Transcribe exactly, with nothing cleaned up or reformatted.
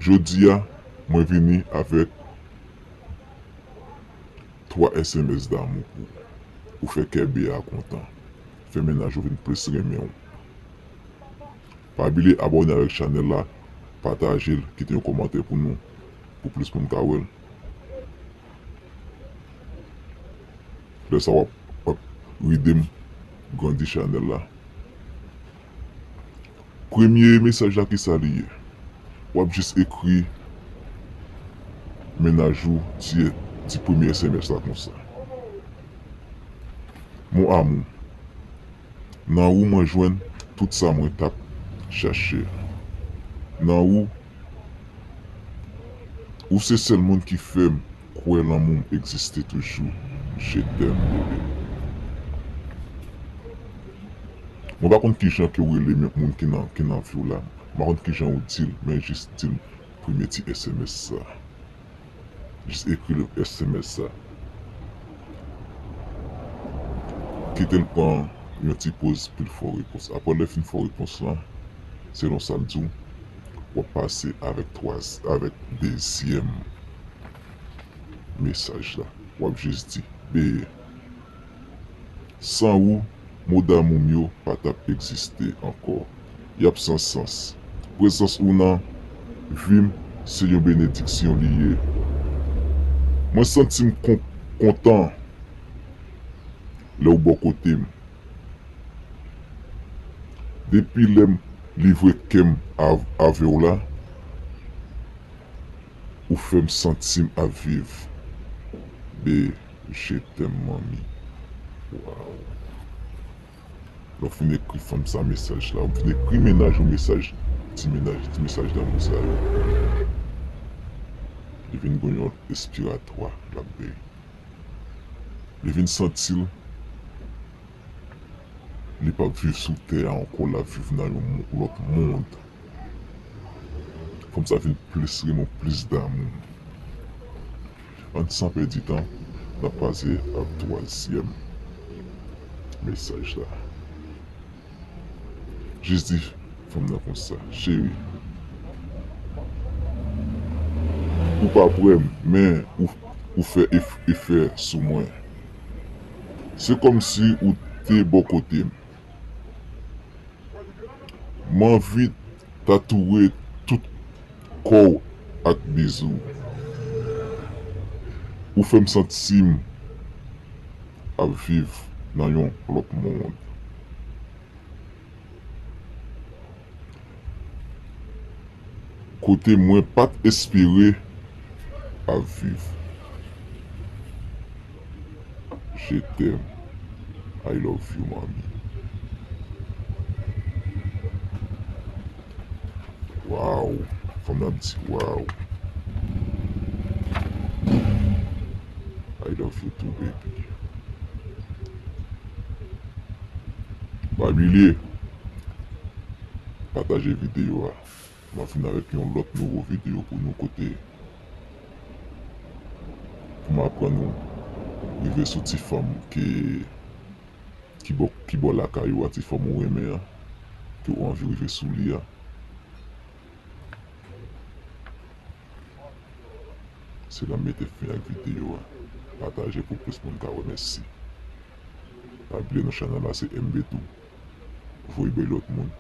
Jodi a, mwen vini avèk twa S M S damou pou ou. Pou fè kè Bea kontan. Fè mennaj ou vin plis renmen w. Pa bliye abòne avèk chanèl la, pataje l, kite yon kòmantè pou nou, pou plis moun ka wè l. Lè sa w ap, w ap ede m grandi chanèl la. Premye mesaj la, kisa li ye? W ap jis ekri mennaj ou, di, di premye S M S la konsa. Mon amour, nan ou mwen jwenn tout sa mwen t ap chache. Nan ou, ou se sèl moun ki fè m kwè lanmou m egziste toujou. Je t'aime, bebe. Mwen pa konn kijan ke w rele men moun ki nan, ki nan vi w la. Mwen pa konn kijan w di l, men jis di l premye ti S M S sa. Jis ekri l S M S sa. Kite l pran yon ti poz pou l fè w repons. Apre lè fin fè w repons lan, selon sa l di w, w ap pase avèk twa, avèk dezyèm mesaj la. W ap jis di, Bee, san ou, mo damou m yo pa t ap egziste ankò. Y ap san sans. Prezans ou nan vi m se yon benediksyon li ye. Mwen santi m kon-, kontan lè w bò kote m. Depi lè m livre kè m av-, avè w la, ou fè m santi m ap viv. Bee, je t'aime, manmi. Waw. Lè w fin ekri fanm sa mesaj la, ou fin ekri mennaj ou mesaj, ti mennaj, ti mesaj damou sa yo. Li vin gen yon espiratwa l ap bay. Li vin santi l, li p ap viv sou tè a ankò, l ap viv nan yon mo-, lòt mond. Fanm sa vin plis renmen w, plis damou. Ann san pèdi tan, n ap pase ak twazyèm mesaj la. Jis di fanm nan konsa, cheri, ou pa prè m, men ou, ou fè ef-, efè sou mwen. Se kòmsi ou te bò kote m. M anvi tatoure tout kò w ak bizou. Ou fè m santi m ap viv nan yon lòt mond. Kote mwen pa t espere ap viv. Je t'aime. I love you, manmi. Waw. Fanm nan di, waw. I love you too, baby. Pa bliye pataje videyo a. M ap vin avèk yon lòt nouvo videyo pou nou kote pou m aprann ou rive sou ti fanm ki, ki bò, ki bò lakay ou a, ti fanm ou renmen an, ke w anvi rive sou li a. Se la m mete fen ak videyo a. Pataje pou plis moun ka wè, mèsi. Pa bliye non chanèl la se M B tou. Voye bay lòt moun.